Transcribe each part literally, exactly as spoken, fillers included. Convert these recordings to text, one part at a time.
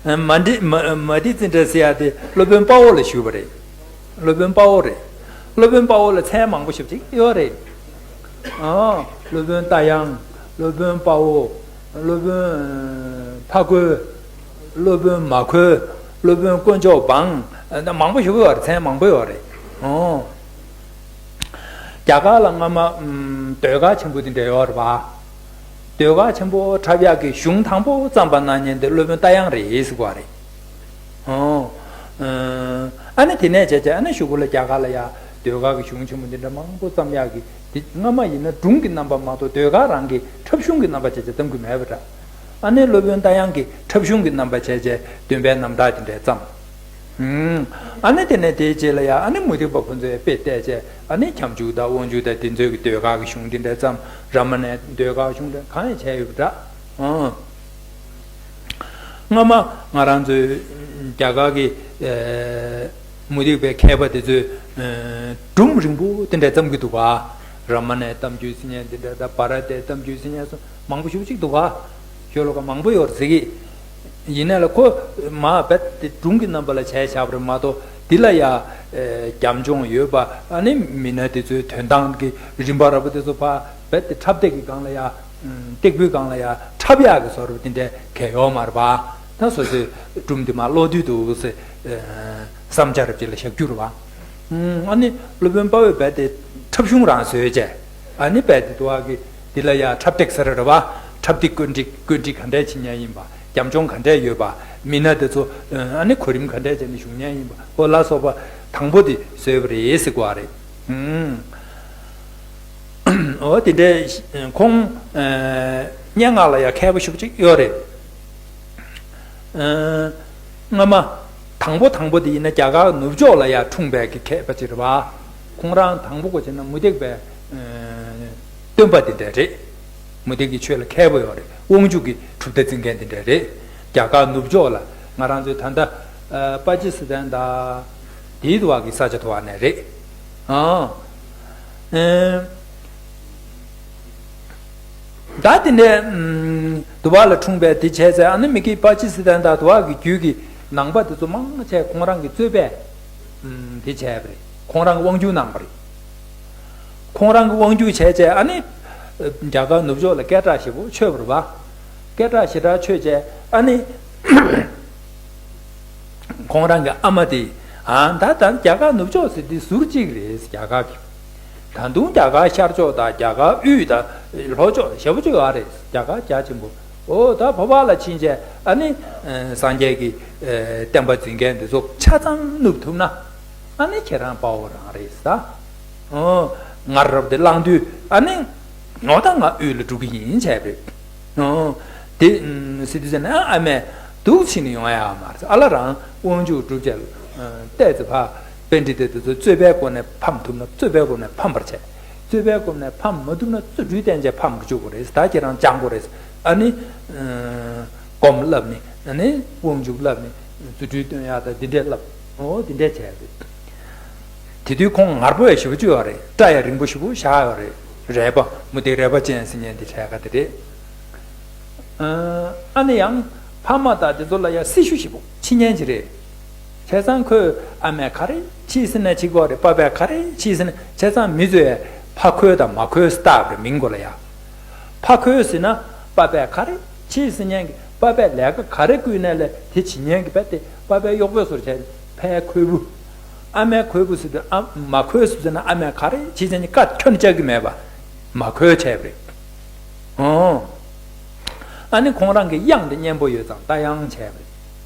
མ་འདི་མ་མ་འདི་ཙི་འདྲ་ཟེར་ཡ་དེ་སློབ་དཔོན་དཔའ་བོ་ལ་ཞུས་པ་རེད། སློབ་དཔོན་དཔའ་བོ་རེད། སློབ་དཔོན་དཔའ་བོ་ལ་མཚན་མང་པོ་ཞིག་ཅིག་ཡོད་རེད། ཨ། སློབ་དཔོན་རྟ་དབྱངས། སློབ་དཔོན་དཔའ་བོ། སློབ་དཔོན་ཕ་རྒོལ། སློབ་དཔོན་མ་རྒོལ། སློབ་དཔོན་དཀོན་མཆོག་འབངས། ཨ། མང་པོ་ཞིག་ཡོད་རེད། མཚན་མང་པོ་ཡོད་རེད། ཨོ། རྒྱ་གར་ལ་སྔ་མ་ཨམ། ཟློས་གར་ཆེན་པོ་དེ་འདྲ་ཡོད་རེད་པ། ཟློས་གར་ཆེན་པོ་འཁྲབ་ཡག་གི་གཞུང་དང་པོ་བརྩམས་པ་གནང་མཁན་དེ་སློབ་དཔོན་རྟ་དབྱངས་རེད་ཟེར་གོ་རེད། ཨོ། ཨ་ནི་དེ་ནས་བྱས་བྱས་ཨ་ནི་གཞུག་གུ་ལ་རྒྱ་གར་ལ་ཡ་ཟློས་གར་གྱི་གཞུང་ཆེན་མོ་འདི་འདྲ་མང་པོ་བརྩམས་ཡག་གི་འདི་སྔ་མ་ཡིན་ན་སྒྲུང་གི་རྣམ་པ་མ་གཏོགས་ཟློས་གར་རང་གི་འཁྲབ་གཞུང་གི་རྣམ་པ་བྱས་བྱས་བརྩམས་ཀྱི་མེད་པ་འདྲ། ཨ་ནི་སློབ་དཔོན་རྟ་དབྱངས་ཀྱིས་འཁྲབ་གཞུང་གི་རྣམ་པ་བྱས་བྱས་འདོན་པའི་རྣམ་ཐར་དེ་འདྲ་བརྩམས། ཨ་ནི་དེ་ནས་དེའི་རྗེས་ལ་ཡང་ཨ་ནི་མུ་སྟེགས་པ་ཁོ་ཚོས་དཔེ་བལྟས་བྱས་ཨ་ནི་ཁྱབ་འཇུག་དང་དབང་ཕྱུག་དང་དེ་ཚོའི་གི་ཟློས་གར་གྱི་གཞུང་དེ་འདྲ་བརྩམས། རཱ་མ་ཎའི་ཟློས་གར་གཞུང་དེ་གང་ཡང་བྱས་ཡོད་པ་འདྲ། ཨང་། སྔ་མ་ང་རང་ཚོའི་རྒྱ་གར་གྱི་ཨེ། མུ་སྟེགས་པའི་མཁས་པ་དེ་ཚོས་ཨེ། སྒྲུང་རིང་པོ་དེ་འདྲ་བརྩམས་ཀྱི་འདུག་ག་རཱ་མ་ཎའི་གཏམ་རྒྱུད་ཟེར་མཁན་དེ་འདྲ་དང་བྷ་ར་ཏའི་གཏམ་རྒྱུད་ཟེར་མཁན་སོགས་མང་པོ་ཞེ་པོ་ཅིག་འདུག་ག་ཤོ་ལོ་ཀ་མང་པོ་ཡོད་རེད་ཟེར་གི། ཡིན་ནའི་ལ་ཁོ་མ་རྦད་དེ་སྒྲུང་གི་རྣམ་པ་ལ་བྱས་བཞག་པ་རེད་མ་གཏོགས་འདི་ལ་ཡ་ཨེ། རྒྱབ་ལྗོངས་ཡོད་པ། ཨ་ནི་མི་སྣ་དེ་ཚོའི་དོན་སྟངས་ཀྱི་རིམ་པ་འདྲ་པོ་དེ་ཚོ་ཕར་རྦད་དེ་འཁྲབ་སྟེགས་ཀྱི་སྒང་ལ་ཡ། སྟེགས་བུའི་སྒང་ལ་ཡ་འཁྲབ་ཡག་གི་བཟོ་འདྲ་དེ་འདྲ་གང་ཡང་ཡོད་མ་རེད་པ། ད་སོ་སོའི་སྒྲུང་དེ་མར་ཀློག་དུས་འདུག་ཟེར་བསམ་འཆར་ཅིག་ལ་བཞག་རྒྱུ་རེད་པ། ཨ་ནི་སློབ་དཔོན་དཔའ་བོས་རྦད་དེ་འཁྲབ་གཞུང་རང་བཟོས་བྱས། ཨ་ནི་རྦད་དེ་དུ་བ་གི་འདི་ལ་ཡ་འཁྲབ་སྟེགས་ཟེར་རེད་པ། འཁྲབ་སྟེགས་བཀོད་སྒྲིག་བཀོད་སྒྲིག་ག་འདྲས་བྱེད་མཁན་ཡིན་པ། རྒྱབ་ལྗོངས་ག་འདྲས་ཡོད་པ། མི་སྣ་དེ་ཚོ་ཨ་ནི་གོ་རིམ་ག་འདྲས་བྱས་ནས་བཞུགས་མཁན་ཡིན་པ། ཨོ་ལ་སོགས་པ་དང་པོ་དེ་བཟོས་པ་རེད་ཟེར་གོ་བ་རེད། ཨུམ། འོ་དེ་འདྲའི་ཁོང་སྙན་ངག་ལ་ཡང་མཁས་པོ་ཞེ་པོ་ཅིག་ཡོད་རེད། སྔ་མ་དང་པོ་དང་པོ་དེ་ཡིན་ན་རྒྱ་གར་ནུབ་ཕྱོགས་ལ་ཡང་འཁྲུངས་པའི་གི་མཁས་པ་ཅིག་རེད་པ། ཁོང་རང་དང་པོ་གོ་བྱས་ན་མུ་སྟེགས་པའི་སྟོན་པ་དེ་འདྲ་རེད། མུ་སྟེགས་ཀྱི་ཆོས་ལ་མཁས་པོ་ཡོད་རེད། དབང་ཕྱུག་གི་གྲུབ་མཐའ་འཛིན་མཁན་དེ་འདྲ་རེད། རྒྱ་གར་ནུབ་ཕྱོགས་ལ་ང་རང་ཚོའི་ད་ལྟ་པ་ཀི་སི་ཐན་དང་དེའི་དུ་བ་གི་ས་ཆ་དུ་བ་ནས་རེད། ཨང་། ཨེ། ད་དེ་ནས་དུ་བ་ལ་འཁྲུངས་པའི་དེ་བྱས་ཚེ་ཨ་ནི་མི་གི་པ་ཀི་སི་ཐན་དང་དུ་བ་གི་རྒྱུད་ཀྱི་ནང་པ་དེ་ཚོ་མང་ཆེ་ཁོང་རང་གི་རྩོད་པས་དེ་བྱས་པ་རེད། ཁོང་རང་གི་དབང་སྒྱུར་གནང་པ་རེད། ཁོང་རང་གི་དབང་སྒྱུར་བྱས་བྱས་ཨ་ནི་རྒྱ་གར་ནུབ་ཕྱོགས་ལ་སྐད་གྲགས་ཞེ་པོ་ཆོད་པ་རེད་པ། སྐད་གྲགས་ཞེ་དྲག་ཆོད་བྱས་ཨ་ནི། ཁོང་རང་གི་ཨ་མ་དེ། ཨ་ད་ད་རྒྱ་གར་ནུབ་ཕྱོགས་ཟེར་དེ་ཟུར་གཅིག་རེད་རྒྱ་གར་གྱི། ད་དུང་རྒྱ་གར་ཤར་ཕྱོགས་དང་རྒྱ་གར་དབུས་དང་ལྷོ་ཕྱོགས་ཞེ་པོ་ཅིག་ཡོད་རེད། རྒྱ་གར་རྒྱ་ཆེན་པོ། ཨོ་ད་བོད་པ་ལ་ཕྱིན་བྱས་ཨ་ནི་སངས་རྒྱས་ཀྱི་བསྟན་པ་འཛིན་མཁན་འདི་ཚོ་ཆ་ཚང་བསྣུབས་ཐུབ་ན་ཨ་ནི་ཁྱེད་རང་དཔའ་བོ་རང་རེད་ས། ཨོ་ང་རབ་དེ་བླངས་དུས་ཨ་ནི་ངོ་ད་ང་དབུས་ལ་འགྲོ་གི་ཡིན་བྱས་པས། ཨོ། དེ་སྲིད་དུས་ཟེར་ན་ཨ་མས་འདུག་ཕྱིན་ནས་ཡོང་ཡ་མ་རེད། ཨ་ལ་རང་དབང་ཕྱུག་སྒྲུབ་བྱ་ལ་བལྟས་ཚེ་ཕ་པཎྜི་ཏ་དེ་ཚོ་རྩོད་པའི་སྒོ་ནས་ཕམ་ཐུབ་ན་རྩོད་པའི་སྒོ་ནས་ཕམ་པར་བྱས། རྩོད་པའི་སྒོ་ནས་ཕམ་མ་ཐུབ་ན་རྫུ་འཕྲུལ་བསྟན་བྱས་ཕམ་བཅུག་དགོས་རེད། ད་ཁྱེད་རང་སྦྱང་དགོས་རེད། ཨ་ནི་སྒོམ་བསླབ་ནི་ཨ་ནི་དབང་ཕྱུག་བསླབ་ནི་རྫུ་འཕྲུལ་སྟོན་ཡ་ད་འདི་འདྲས་བསླབ། ཨོ་འདི་འདྲས་བྱས་རེད། དེ་དུས་ཁོང་ངར་པོ་ཡང་ཞེ་པོ་ཅིག་ཡོད་རེད། སྐྲ་ཡང་རིང་པོ་ཞེ་པོ་བཞག་ཡོད་རེད། རལ་པ་མུ་ཏིག་རལ་པ་ཅན་ཟེར་མཁན་དེ་གྲས་ཀ་དེ་རེད། ཨ་ནི་ཡང་ཕ་མ་དང་དེ་ཚོ་ལ་ཡང་སྲི་ཞུ་ཞེ་པོ་བྱེད་མཁན་ཅིག་རེད། བྱས་ཙང་ཁོས་ཨ་མས་ག་རེ་བྱེད་ཟེར་ན་བྱེད་དགོས་རེད། པ་ཕས་ག་རེ་བྱེད་ཟེར་ན། བྱས་ཙང་མི་ཚོས་ཕ་ཁོལ་དང་མ་ཁོལ་ཟེར་བཏགས་པ་རེད་མིང་གོ་ལ་ཡ། ཕ་ཁོལ་ཟེར་ན་པ་ཕས་ག་རེ་བྱེད་ཟེར་མཁན་གྱི་པ་ཕས་ལས་ཀ་ག་རེ་བསྐུལ་ནའི་ལས་དེ་བྱེད་མཁན་གྱི་པ་དེ་པ་ཕའི་གཡོག་པོའི་བཟོ་འདྲ་བྱས་ཕའི་ཁོལ་པོ། ཨ་མའི་ཁོལ་པོ་ཟེར་དུས་ཨ་མ་ཁོལ་ཟེར་ན་ཨ་མས་ག་རེ་བྱེད་ཟེར་ནས་བཀའ་ཁྱོན་ནས་བཅག་གི་མེད་པ། མ་ཁོལ་བྱས་པ་རེད། ཨོ། ཨ་ནི་ཁོང་རང་གི་དབྱངས་དེ་སྙན་པོ་ཡོད་ཙང་རྟ་དབྱངས་བྱས་པ་རེད།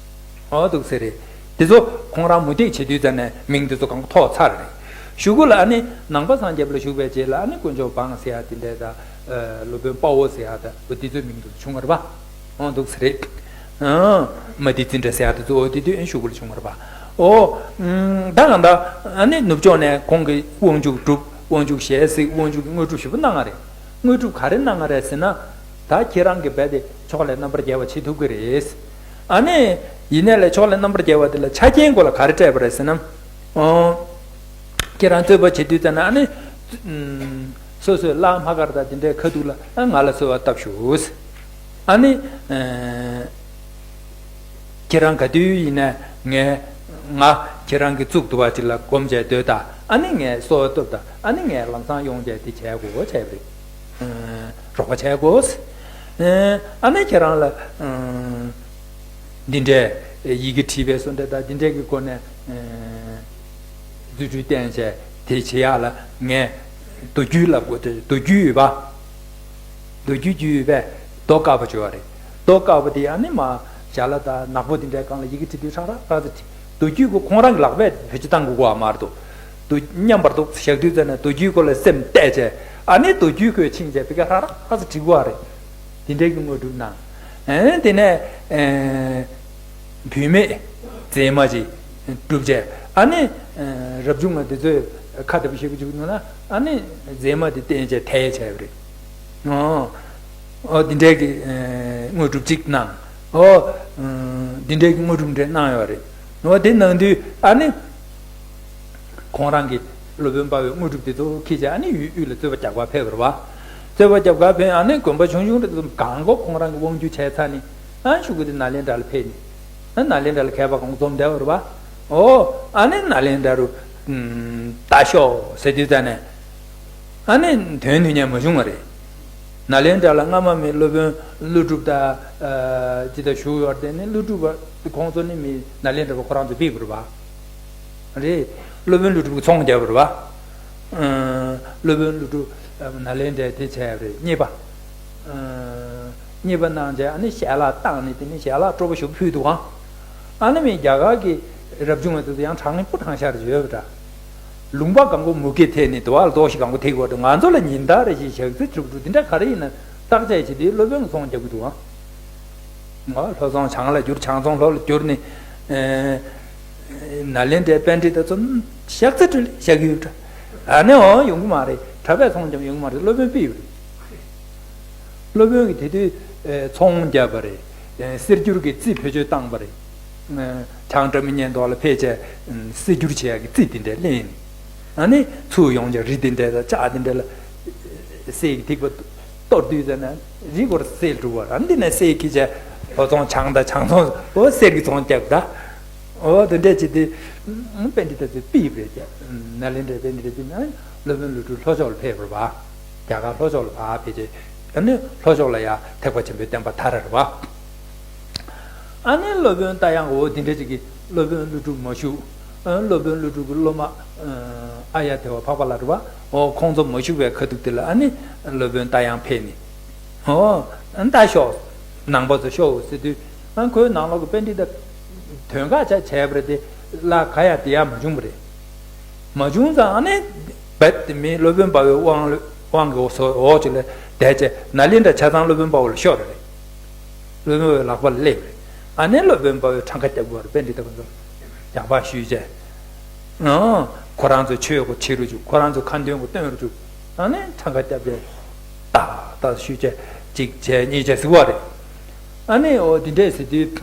ཨོ་འདུག་ཟེར་རེད། དེ་ཚོ་ཁོང་རང་མུ་སྟེགས་བྱེད་དུས་ཙ་ནས་མིང་དེ་ཚོ་གང་ཐོགས་ཚར་རེད། གཞུག་གུ་ལ་ཨ་ནི་ནང་པ་སངས་རྒྱས་པ་ལ་ཞུགས་པའི་རྗེས་ལ་ཨ་ནི་དཀོན་མཆོག་འབངས་ཟེར་ཡ་དེ་འདྲས་དང་། སློབ་དཔོན་དཔའ་བོ་ཟེར་ཡ་དང་འོ་དེ་ཚོའི་མིང་དེ་ཚོ་བྱུང་བ་རེད་པ། ཨོ་འདུག་ཟེར་རེད། ཨང་། མ་ཏི་ཙི་འདྲ་ཟེར་ཡ་དེ་ཚོ་འོ་དེ་དུས་ཨེ་གཞུག་གུ་ལ་བྱུང་བ་རེད་པ། ཨོ། ཨང་། ད་གང་ལྟར་ཨ་ནི་ནུབ་ཕྱོགས་ནས་ཁོང་གིས་དབང་ཕྱུག་སྒྲུབ། དབང་ཕྱུག་ཞལ་གཟིགས། དབང་ཕྱུག་གི་དངོས་གྲུབ་ཞེ་པོ་གནང་བ་རེད། དངོས་གྲུབ་ག་རེ་གནང་བ་རེད་ཟེར་ན། ད་ཁྱེད་རང་གིས་རྦད་དེ་ཕྱོགས་ལས་རྣམ་པར་རྒྱལ་བ་བྱེད་ཐུབ་ཀྱི་རེད། ཨ་ནི། ཡིན་ནའི་ལས་ཕྱོགས་ལས་རྣམ་པར་རྒྱལ་བ་དེ་ལ་ཆ་རྐྱེན་སྐོར་ལ་ག་རེ་སྤྲད་པ་རེད་ཟེར་ན། ཨོ། ཁྱེད་རང་རྩོད་པ་བྱེད་དུས་ཙ་ན་ཨ་ནི། ཨུམ། སོ་སོའི་བླ་མ་དཀར་དང་དེ་འདྲའི་ཁ་ཐུག་ལ་ཨ་ང་ལ་གསོལ་བ་བཏབ་ཤོག་ཨ་ནི། ཨེ། ཁྱེད་རང་ག་དུས་ཡིན་ན་ངས་ང་ཁྱེད་རང་གི་གཙུག་ཏུ་བ་ཅིག་ལ་སྒོམ་བྱས་སྡོད་ད། ཨ་ནི་ངས་གསོལ་བ་བཏབ་ད། ཨ་ནི་ངས་ལམ་སང་ཡོང་བྱས་དེ་བྱས་དགོས་བྱས་པ་རེད། རོགས་པ་བྱས་དགོས། ཨ་ནི་ཁྱེད་རང་ལ་འདི་འདྲའི་ཡི་གེ་བྲིས་པའི་སོ་འདྲ་དང་འདི་འདྲའི་གི་སྒོ་ནས་རྫུ་འཕྲུལ་བསྟན་བྱས་དེ་བྱེད་ཡག་ལ་ངས་མདོ་རྒྱུད་ལབ་དགོས་ཏེ། མདོ་རྒྱུད་ཡོད་པ། མདོ་རྒྱུད་རྒྱུད་ཡོད་པས་མདོ་དཀར་པོ་བྱོས་པ་རེད། མདོ་དཀར་པོ་དེ་ཨ་ནི་མ་ཞལ་ལག་དང་ནག་པོ་དེ་འདྲའི་སྒང་ལ་ཡི་གེ་བྲིས་དུས་ཧྲག་ཧྲག་ཧྲག་ཙེ་བྲིས། མདོ་རྒྱུད་ཀྱི་ཁོང་རང་གི་ལག་པས་བེད་སྤྱོད་བཏང་དགོས་པ་མ་རེད་དོ། མདོ་མཉམ་པར་འདུག་བཞག་དུས་ཙམ་ནས་མདོ་རྒྱུད་ཁོ་ལ་སེམས་གཏད་བྱས། ཨ་ནི་མདོ་རྒྱུད་ཁོས་ཕྱིན་བྱས་བི་ཀ་ཧྲག་ཧྲག་ཧྲག་ཙེ་བྲིས་དགོས་པ་རེད། དེ་འདྲའི་གི་དངོས་གྲུབ་གནང་། ཨ་ནི་དེ་ནས་བུད་མེད་མཛེས་མ་ཅིག་གྲུབ་བྱས། ཨ་ནི་རབ་བྱུང་བ་དེ་ཚོས་ཁ་བརྡ་པོ་བྱེད་དགོས་བྱུང་འདུག་ན། ཨ་ནི་མཛེས་མ་དེ་བསྟན་བྱས་ཐལ་བྱས་པ་རེད། ཨོ། ཨོ་འདི་འདྲའི་གི་དངོས་གྲུབ་ཅིག་གནང་། ཨོ། འདི་འདྲའི་གི་དངོས་གྲུབ་འདྲ་གནང་ཡོད་རེད། ཨོ་དེ་གནང་དུས་ཨ་ནི་ཁོང་རང་གི་སློབ་དཔོན་དཔའ་བོས་དངོས་གྲུབ་དེ་ཚོ་ཁྱེར་བྱས་ཨ་ནི་ཡུལ་དབུས་ལ་རྩོད་པ་རྒྱག་པར་ཕེབས་པ་རེད་པ། རྩོད་པ་རྒྱག་པར་ཕེབས། ཨ་ནི་དགོན་པ་ཆུང་ཆུང་དེ་ཚོ་གང་གོ་ཁོང་རང་གི་དབང་སྒྱུར་བྱས་ཚར་ནས། ཨ་ཤུ་གུ་དེ་ནཱ་ལེནྡྲ་ལ་ཕེབས་ནས། ཨ་ནཱ་ལེནྡྲ་ལ་མཁས་པ་གང་འཛོམས་བསྡད་པ་རེད་པ། ཨོ། ཨ་ནི་ནཱ་ལེནྡྲ་རུ། ད་ཤོག་ཟེར་དུས་ཙམ་ནས། ཨ་ནི་དོན་དུ་ཉན་མ་བྱུང་བ་རེད། ནཱ་ལེནྡྲ་ལ་སྔ་མ་མི་སློབ་དཔོན་ཀླུ་སྒྲུབ་དང་། ཨ་ཅི་ད་བཞུགས་ཡོད་དེ་ནི་ཀླུ་སྒྲུབ་པ་ཁོང་ཚོ་ནི་མི་ནཱ་ལེནྡྲ་པ་ཁོ་རང་ཚོ་ཕེབས་པ་རེད་པ། རེད། སློབ་དཔོན་ཀླུ་སྒྲུབ་ཀྱིས་ཚོང་བརྒྱབ་པ་རེད་པ། ཨ་སློབ་དཔོན་ཀླུ་སྒྲུབ་ནཱ་ལེནྡྲའི་དེ་བྱས་པ་རེད། གཉེར་པ། ཨ་གཉེར་པ་གནང་བྱས་ཨ་ནི་ཞལ་ལག་བཏང་ནས་དེ་ནི་ཞལ་ལག་སྤྲོ་པོ་ཞིག་ཕུལ་འདུག་ཨང་། ཨ་ནི་མི་རྒྱ་གར་གྱི་རབ་བྱུང་བ་དེ་ཚོ་ཡང་གྲངས་ནི་སྤུ་གྲངས་ཤར་ཡོད་པ་འདྲ། ལུང་པ་གང་གོ་མུ་གེ་ཐེབས་ནས་དུ་བ་ལ་རྡོ་ཞིག་གང་གོ་ཐེབས་ཀྱི་ཡོད་འདུག་ང་ཚོ་ལ་ཉིན་ལྟར་རེ་བཞིན་ཞག་ཚི་དྲུག་དྲུག་འདི་འདྲ་ག་རེ་ཡིན་ན་བརྟག་དཔྱད་བྱེད་དུས་སློབ་དཔོན་གྱིས་ཚོང་རྒྱག་གི་འདུག་ཨང་། ང་ལྷོ་ཚོང་བྱང་ལ་བསྒྱུར། བྱང་ཚོང་ལྷོ་ལ་བསྒྱུར་ནས། ཨེ་ནཱ་ལེནྡྲའི་པཎྜི་ཏ་ཚོ་ཞག་ཚི་ཁྲི་ལ་བཞག་གི་ཡོད་འདྲ། ཨ་ནི་འོང་ཡོང་གི་མ་རེད། གྲྭ་པས་ཚོང་རྒྱབ་ཡོང་གི་མ་རེད། སློབ་དཔོན་ཕུད་ཡོད་རེད། སློབ་དཔོན་གྱིས་དེ་དུས་ཨེ་ཚོང་བརྒྱབ་པ་རེད། ཨེ་གསེར་འགྱུར་གྱི་རྩི་བེད་སྤྱོད་བཏང་པ་རེད། ཨེ་བྱང་སྒྲ་མི་སྙན་ཐོག་ལ་ཕེབས་བྱས་གསེར་འགྱུར་བྱེད་ཡག་གི་རྩི་དེ་འདྲ་ལེན། ཨ་ནི་ཚུར་ཡོང་བྱས་རི་དེ་འདྲ་དང་ལྕགས་དེ་འདྲ་ལ་གསེར་གྱི་ཐིགས་པ་གཏོར་དུས་ཙམ་ན་རི་སྐོར་གསེར་འགྲུབ་པ་ར། འདི་ནས་གསེར་གྱི་བྱས་ལྷོ་ཚོང་བྱང་དང་བྱང་ཚོང་འོ་གསེར་གྱི་ཚོང་རྒྱབ་ད། འོ་དེ་འདྲས་བྱེད་དུས་པཎྜི་ཏ་ཚོས་ཕུད་པ་རེད། ཀྱ་ནཱ་ལེནྡྲའི་པཎྜི་ཏ་ཚོས་ན་སློབ་དཔོན་ཀླུ་སྒྲུབ་ལྷོ་ཕྱོགས་ལ་ཕེབས་པ་རེད་པ། རྒྱ་གར་ལྷོ་ཕྱོགས་ལ་ཕར་ཕེབས་རྗེས་ཨ་ནི་ལྷོ་ཕྱོགས་ལ་ཡ་ཐེག་པ་ཆེན་པོའི་བསྟན་པ་དར་རེད་པ། ཨ་ནི་སློབ་དཔོན་རྟ་དབྱངས་འོ་དེ་འདྲ་ཅིག་གིས་སློབ་དཔོན་ཀླུ་སྒྲུབ་མ་བཞུགས། ཨ་སློབ་དཔོན་ཀླུ་སྒྲུབ་ཀྱི་སློབ་མ་ཨ་ཡ་དེ་བ་འཕགས་པ་ལྷ་རེད་པ། འོ་ཁོང་ཚོ་མ་བཞུགས་པའི་ཁ་ཐུག་དེ་ལ་ཨ་ནི་སློབ་དཔོན་རྟ་དབྱངས་ཕེབས་ནས། འོ་ད་ཤོག་ནང་པ་ཚོ་ཤོག་ཟེར་དུས། ཨ་ཁོའི་ནང་ལོགས་ཀྱི་པཎྜི་ཏ་དོན་ཁ་ཆ་བྱས་པ་རེད་དེ། ལ་ག་ཡ་དེ་ཡ་མ་བྱུང་བ་རེད། མ་བྱུང་ཙང་ཨ་ནི་རྦད་དེ་མི་སློབ་དཔོན་དཔའ་བོའི་དབང་དབང་གི་འོག་སོ་འོག་ཅིག་ལ་བསྡད་བྱས་ནཱ་ལེནྡྲ་ཆ་ཚང་སློབ་དཔོན་དཔའ་བོ་ལ་ཤོར་རེད། སློབ་དཔོན་དཔའ་བོའི་ལག་པ་ལ་སླེབས་རེད། ཨ་ནི་སློབ་དཔོན་དཔའ་བོས་གྲངས་ཀ་རྒྱབ་དགོས་རེད། པཎྜི་ཏ་ཁོ་ཚོ་ཡག་པ་ཞུས་བྱས། ཨང་། ཁོ་རང་ཚོའི་ཆོས་གོ་བྱེད་རུ་བཅུག་ཁོ་རང་ཚོའི་ཁ་འདོན་གོ་སྟོན་རུ་བཅུག་ཨ་ནི་གྲངས་ཀ་རྒྱབ་བྱས། ཏག་ཏག་ཞུས་བྱས་གཅིག་བྱས་གཉིས་བྱས་ཟེར་བ་རེད། ཨ་ནི་འོ་འདི་འདྲས་ཟེར་དུས།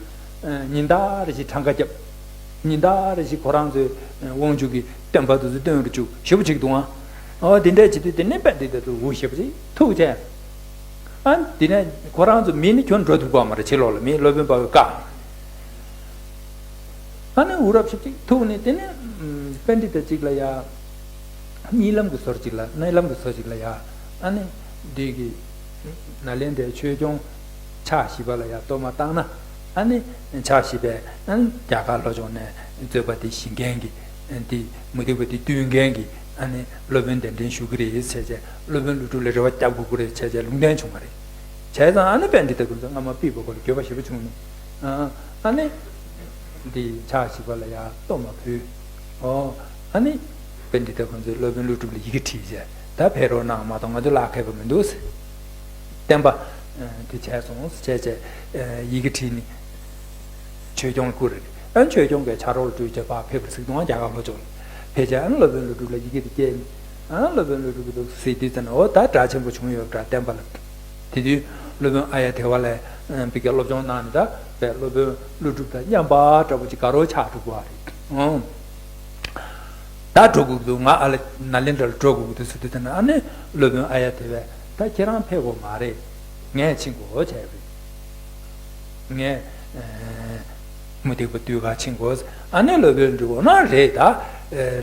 ཉིན་ལྟར་རེ་བཞིན་གྲངས་ཀ་རྒྱབ། ཉིན་ལྟར་རེ་བཞིན་ཁོ་རང་ཚོའི་དབང་ཕྱུག་གི་སྟོན་པ་དེ་ཚོ་སྟོན་རུ་བཅུག་ཞེ་པོ་ཅིག་འདུག་ཨང་། འོ་འདི་འདྲས་བྱེད་དུས་དེ་ནས་དཔལ་འདི་ལྟ་བུ་ཞེ་པོ་ཅིག་ཐུག་བྱས། ཨ་འདི་ནས་ཁོ་རང་ཚོ་མི་ནི་ཁྱོན་འགྲོ་ཐུབ་པ་མ་རེད། ཕྱི་ལོགས་ལ་མི་སློབ་དཔོན་དཔའ་བོས་བཀག་ཨ་ནི་འུ་རབ་ཞིབ་ཅིག་ཐུག་ནས་དེ་ནས་པཎྜི་ཏ་གཅིག་ལ་ཡ། གཉིད་ལམ་གྱི་ཟུར་ཅིག་ལ་གཉིད་ལམ་གྱི་ཟུར་ཅིག་ལ་ཡ། ཨ་ནི་འདི་གི་ནཱ་ལེནྡྲའི་ཆོས་སྐྱོང་ཕྱག་བཞི་པ་ལ་ཡ་གཏོར་མ་བཏང་ན། ཨ་ནི་ཕྱག་བཞི་པས་ཨ་ནི་རྒྱ་གར་ལྷོ་ཕྱོགས་ནས་རྩོད་པ་དེ་ཞི་མཁན་གྱི་འདི་མུ་སྟེགས་པ་དེ་བཏུལ་མཁན་གྱི་ཨ་ནི་སློབ་དཔོན་གདན་འདྲེན་ཞུ་གི་རེད་བྱས་བྱས། སློབ་དཔོན་ཀླུ་སྒྲུབ་ལ་རེ་བ་རྒྱག་དགོས་ཀྱི་རེད་བྱས་བྱས་ལུང་བསྟན་བྱུང་བ་རེད། བྱས་ཙང་ཨ་ནི་པཎྜི་ཏ་ཀུན་ཚོ་སྔ་མ་ཕུད་པ་ཁོ་ལ་འགྱོད་པ་ཞེ་པོ་བྱུང་ནས། ཨ་ནི། འདི་ཕྱག་བཞི་པ་ལ་ཡ་གཏོར་མ་ཕུལ། ཨོ། ཨ་ནི། པཎྜི་ཏ་ཁོང་ཚོས་སློབ་དཔོན་ཀླུ་སྒྲུབ་ལ་ཡི་གེ་བྲིས་བྱས་ད་ཕེབས་རོགས་གནང་མ་གཏོགས་ང་ཚོ་ལག་ཁེལ་པ་མི་འདུག་ཟེར། བསྟན་པ། དེ་བྱས་སོང་ཟེར་བྱས་བྱས། ཡི་གེ་བྲིས་ནས། ཆོས་སྐྱོང་ལ་བསྐུར་རེད། ཨ་ནི་ཆོས་སྐྱོང་གིས་ཕྱག་རོགས་ལ་སྤྲོད་བྱས་ཕར་ཕེབས་པར་གཟིགས་འདུག་ཨང་རྒྱ་གར་ལྷོ་ཕྱོགས་ལ། ཕེབས་བྱས་ཨ་ནི་སློབ་དཔོན་ཀླུ་སྒྲུབ་ལ་ཡི་གེ་དེ་བསྐྱལ་ནས། ཨ་ནི་སློབ་དཔོན་ཀླུ་སྒྲུབ་ཀྱིས་གཟིགས་དུས་ཙམ་ནས་འོ་ད་གྲྭ་ཆེན་པོ་བྱུང་ཡོད་འདྲ་བསྟན་པ་ལ། དེ་དུས་སློབ་དཔོན་ཨཱརྱ་དེ་བ་ལས་ཨ་ཕ་གིར་སློབ་སྦྱོང་གནང་ནས་ད་བས་སློབ་དཔོན་ཀླུ་སྒྲུབ་དང་མཉམ་པ་འདྲ་པོ་ཅིག་དགའ་རོགས་ཆགས་འགྲོ་གི་རེད། ཨང་། ད་འགྲོ་དགོས་འདུག་ང་ཨ་ལ་ནཱ་ལེནྡྲ་ལ་འགྲོ་དགོས་འདུག་ཟེར་དུས་ཙམ་ནས་ཨ་ནི་སློབ་དཔོན་ཨཱརྱ་དེ་བས་ད་ཁྱེད་རང་ཕེབས་དགོས་མ་རེད། ངས་ཕྱིན་དགོས་བྱས་རེད། ངས། ཨ། མུ་སྟེགས་པ་དུས་ག་ཕྱིན་དགོས། ཨ་ནི་སློབ་དཔོན་འབྲི་གོ་ན་རེད་ད།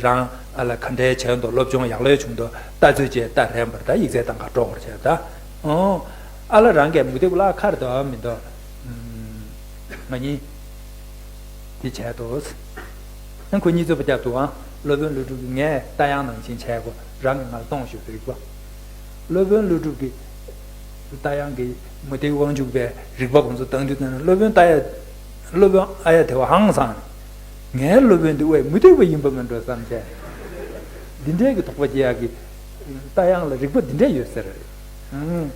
རང་ཨ་ལ་ག་འདྲའི་བྱས་འདུག་སློབ་སྦྱོང་ཡག་ལོས་བྱུང་འདུག་ལྟ་ཚུལ་བཅས་ལྟ་རན་པར་ད་ཡིག་ཚད་བཏང་ག་འགྲོ་དགོས་བྱས་ད། ཨོ། ཨ་ལ་རང་གིས་མུ་སྟེགས་པ་ལ་ཁར་དུ་མི་འདུག་ང་གཉིས། དེ་བྱས་འདུག་ཨ་ཁོ་གཉིས་རྩོད་པ་རྒྱབ་འདུག་ཨ་སློབ་དཔོན་ཀླུ་སྒྲུབ་ཀྱིས་ངས་རྟ་དབྱངས་ནང་བཞིན་བྱས་གོ་རང་གིས་ང་ལ་གཏོང་ཞུ་རིགས་པ། སློབ་དཔོན་ཀླུ་སྒྲུབ་ཀྱིས་རྟ་དབྱངས་ཀྱི་མུ་སྟེགས་དབང་ཕྱུག་པའི་རིགས་པ་ཁོང་ཚོ་བཏང་དུས་ཙམ་ན་སློབ་དཔོན་རྟ་དབྱངས། སློབ་དཔོན་ཨ་ཡ་དེ་བ་ཧང་སང་། ངའི་སློབ་དཔོན་འདི་ཝེ་མུ་སྟེགས་པ་ཡིན་པ་མིན་འགྲོ་བསམ་བྱས། འདི་འདྲའི་གི་དོགས་པ་སྐྱེ་ཡག་གི་རྟ་དབྱངས་ལ་རིགས་པ་འདི་འདྲ་ཡོད་ཟེར། ཨང་།